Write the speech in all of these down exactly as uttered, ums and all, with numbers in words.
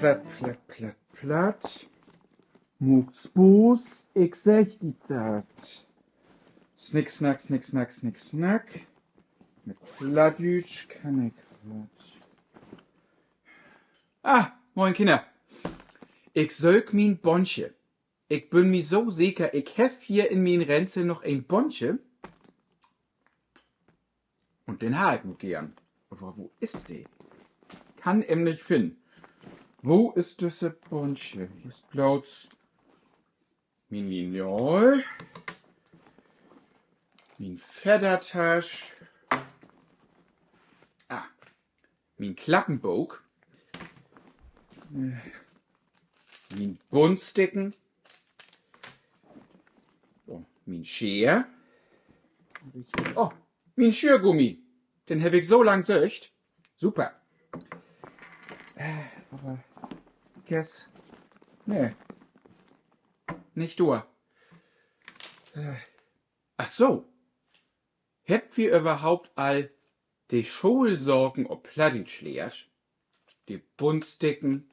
Platt, platt, platt, platt. Maakt Spaaß, ik segg di dat. Snick, snack, snick, snack, snick, snack. Mit Plattdüütsch kann ik wat. Ah, moin Kinner. Ik söök mien Bondje. Ik bün mi so seker, ik heff hier in mien Renzel noch en Bondje. Un den harr ik nu geern. Aver wo is de? Kann em nich finnen. Wo is düsse Bondje? Hier is blots mien Lineal, mien Feddertasch, ah, mien Klappenbook, mien Buntsticken, so, mien Scheer, oh, mien Schürgummi. Den heff ik so lang söcht. Super. Aver, guess, nee, nich dor. Ach so. Hebbt wi överhaupt all de Schoolsaken op Plattdüütsch lehrt? De Buntsticken,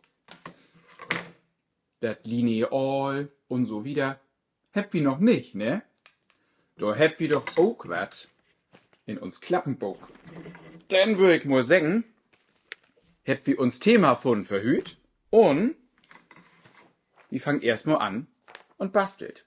dat Lineal un so wieder. Hebbt wi noch nich, ne? Dor hebbt wi doch ok wat in uns Klappenbook. Denn wöör ik mal seggen, hebbt wi uns Thema funnen för hüüt. Un wi fangt eerst mal an un bastelt.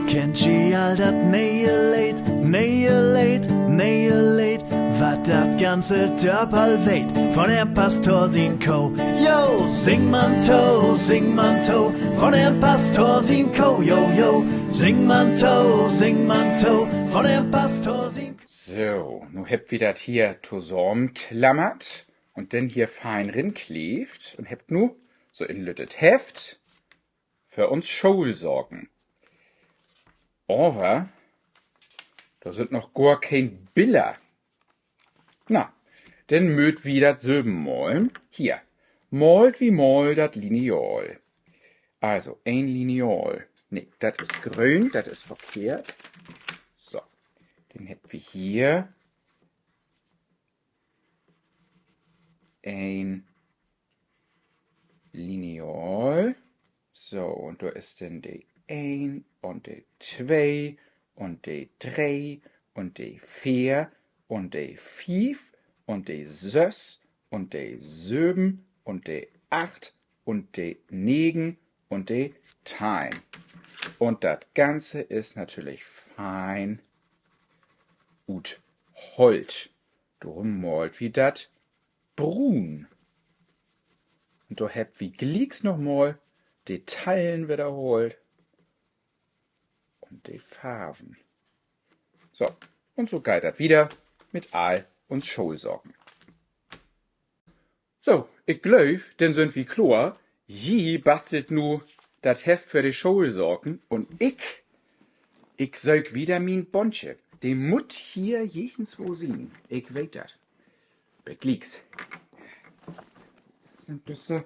Kennt ji all dat ne'e Leed, ne'e Leed, ne'e Leed, wat dat ganze Dörp al weet, von Herrn Pastor sien Koh? Jo, sing man to, sing man to, von Herrn Pastor sien Koh, jo, jo. Sing man to, sing man to, von Herrn Pastor sien So, nu hebbt wi dat hier tosamenklammert un denn hier fein rinkleevt un hebbt nu so en lüttet Heft för uns Schoolsaken. Aver dor sünd noch gor keen Biller. Na, denn mööt wi dat sülven malen. Hier, maalt wi mal dat Lineal. Also, een Lineal. Nee, dat is gröön, dat is verkehrt. So, denn hebbt wi hier een Lineal. So, un dor is denn de een un de twee un de dree un de veer un de fief un de söss un de söven un de acht un de negen un de teihn. Un dat Ganze is natürlich fein ut Holt. Dorüm maalt wi dat bruun. Un dor hebbt wi glieks noch mal de Tallen wedderhaalt un de Farven. So, un so geiht dat wieder mit all uns Schoolsaken. So, ik glööv, denn sünd wi kloor. Ji bastelt nu dat Heft för de Schoolsaken un ik, ik söök wieder mien Bondje. De mutt hier jichtenswo sien. Ik weet dat. Bet glieks. Sünd düsse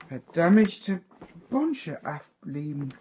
verdammte Bondje afbleven?